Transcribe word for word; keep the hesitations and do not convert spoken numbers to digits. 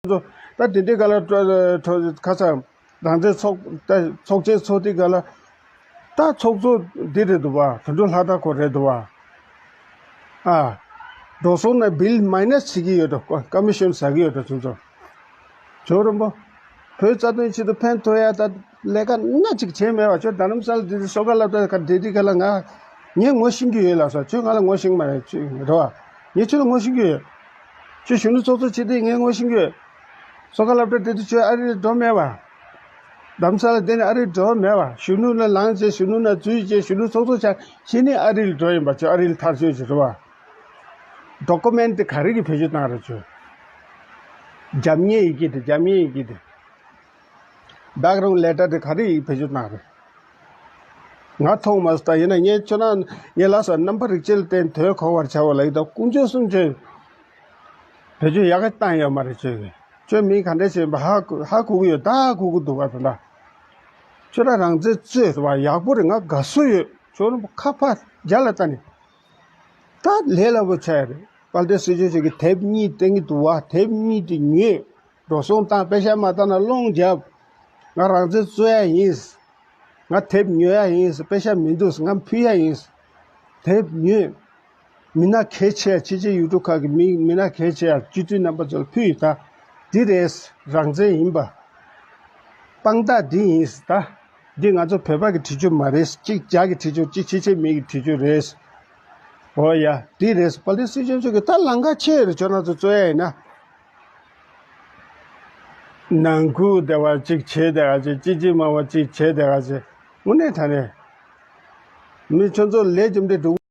ཚོ་ད་དེ་འདྲའི་ག་ལ་ཁ་ཚ་རང་བཙན་ཚོགས་ད་ཚོགས་ཆེན་ཚོགས་དུས་ག་ལ་ད་ཚོགས་གཙོ་འདི་རེད་འདུག་བ། དོན་གྲུབ་ལྷ་དར་ཁོ་རེད་འདུག་བ། ཨ། འགྲོ་སོང་ན་བིལ་མའི་ནས་བྱེད་ཀྱི་ཡོད་འགྲོ། ཀོ་མི་ཤོན་ཟ་གི་ཡོད་འགྲོ་ཚོ་ཚོ། ཇོ་རིན་པོ། བོད་རྩ་དོན་ཆེད་དུ་ཕན་ཐོགས་ཡ་ད་ལས་ཀ་སྣ་གཅིག་བྱས་མེད་བ། ཁྱོད་རྡ་རམ་ས་ལ་འདི་འདི་སོ་ཀ་ལབ་ད་ག་འདི་འདི་ག་ལ་ང་ངས་ངོ་ཤེས་ཀྱི་ཡོད་ལ་ས། ཁྱོད་ང་ལ་ངོ་ཤེས་མ་རེད་ཅི་རེད་བ། ངས་ཁྱོད་ལ་ངོ་ཤེས་ཀྱི་ཡོད། ཁྱོད་གཞོན་ནུ་ཚོགས་གཙོ་བྱེད་དུས་ངས་ངོ་ཤེས་ཀྱི་ཡོད། སོ་ཀ་ལབ་ད་འདི་འདི་ཁྱོད་ཨ་རི་འགྲོ་མེད་བ། རྡ་རམ་ས་ལ་འདི་ནས་ཨ་རི་འགྲོ་མེད་བ། གཞོན་ནུ་ལ་ལངས་བྱས་གཞོན་ནུ་ན་འཛུལ་བྱས་གཞོན་ནུ་ཚོགས་གཙོ་ཆགས་ཕྱི་ནས་ཨ་རི་ལ་འགྲོ་ཡིན་པ། ཁྱོད་ཨ་རི་ལ་ཐར་ཆོད་ཅིག་རེད་བ། ཌོ་ཀུ་མེན་ཊི་དེ་ག་རེ་གི་བེད་སྤྱོད་བཏང་རེད་ཁྱོད། རྒྱབ་གཉེར་ཡི་གེ་དེ་རྒྱབ་གཉེར་ཡི་གེ་དེ། བྷེག་རའུན་ཌི་ལེ་ཊར་དེ་ག་རེ་ཡི་བེད་སྤྱོད་བཏང་རེད། ང་མཐོང་མ་སོང་། ད་ཡིན་ན་ངས་ཁྱོད་རང་ངས་ལབ་སོང་། རྣམ་པ་རིག་བྱེད་ལ་བརྟེན་དོན་གོ་བར་བྱའོ་ལབ་ཡི་ད་དཀོན་མཆོག་གསུམ་ཁྱོད་བེད་སྤྱོད་ཡག་ག་བཏང་ཡོད་མ་རེད་ཁྱོད་ཀྱིས། ཁྱོད་མིང་ག་འདྲ་བྱས་པ་ཧ་གོ་ཧ་གོ་གི་ཡོད། ད་ཧ་གོ་གི་འདུག་བ་ད་ལྟ། ཁྱོད་རང་རང་བཙན་རྩོད་བ་ཡག་པོ་རེད། ང་དགའ་བསུ་ཡོད། ཁྱོད་རང་ཁ་ཕར་རྒྱ་ལ་ལྟ་ནས། ད་ལས་སླ་པོ་ཆགས་རེད། དཔལ་ལྡན་སྲིད་སྐྱོང་མཆོག་གིས་དེབ་གཉིས་བཏོན་གྱི་འདུག་བ། དེབ་གཉིས་དེ་ཉོས། འགྲོ་སོང་བཏང་། པེ་ཤ་མ་བཏང་ན་སློང་རྒྱབ། ང་རང་བཙན་རྩོད་ཡ་ཡིན། ང་དེབ་ཉོ་ཡ་ཡིན། པེ་ཤ་མི་འདུག་ང་ཕུལ་ཡ་ཡིན། དེབ་ཉོས། མི་སྣ་གལ་ཆེ་ཡ་ཕྱི་རྒྱལ་ཡུལ་གྲུ་ཁག་གི་མི་མི་སྣ་གལ་ཆེ་ཡ་སྤྱི་འཐུས་རྣམ་པ་ཚོ་ལ་ཕུལ་ཡོད་ད། འདི་རེད། རང་བཙན་ཡིན་པ། དཔང་རྟགས་འདི་ཡིན་ད། འདི་ང་ཚོ་བོད་པ་གི་འབྲི་རྒྱུ་མ་རེད། གཅིག་རྒྱ་གི་འབྲི་རྒྱུ་གཅིག་ཕྱི་རྒྱལ་མི་གི་འབྲི་རྒྱུ་རེད། འོ་ཡ་འདི་རེད། དཔལ་ལྡན་སྲིད་སྐྱོང་མཆོག་གིས་ད་ལམ་ཁ་ཕྱེ་རེད། ཁྱོད་རང་ཚོ་རྩོད་ཡ་ཡིན་ན། ནང་ཁུལ་དེ་བ་གཅིག་བྱས་དེ་ག་ཅིག་གཅིག་གཅིག་མ་བ་གཅིག་བྱས་དེ་ག་ཅིག་དངོས་གནས་དྲང་གནས་མི་ཁྱོད་ཚོ་ལས་རྒྱུ་འབྲས་འགྲོ།